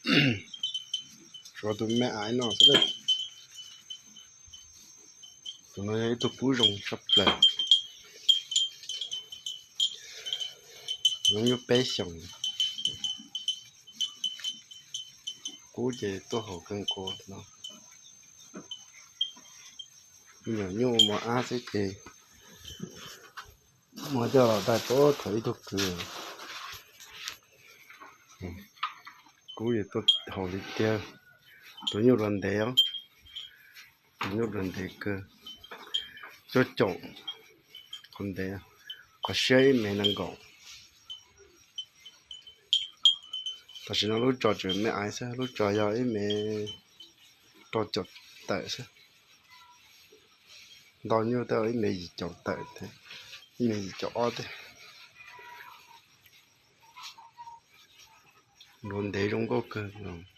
Tshuav tus me aiv no xwb. Tus no yog ib tug kub zoo tshaj plaws, no nyuj peb xyoos. Kub ces tuaj haus kawg nkaus no. Me nyuam nyuj mos ab xwb ces muab coj los dai tuaj thaum ib tug kws. Kub ces tuaj haus li tiag. Tus nyuj dua ntev os, tus nyuj dua ntev kawg. Cuaj caum, qhov ntev, qhov siab ib mev nees nkaum. Tam sim no lub tso tseem me aiv xwb, lub tso yog ib mev rau caum tawm xwb. Ntau nyuj tej ib mev yim caum tawm, ib mev yim caum ob tej. Dua ntev zoo nkauj kawg.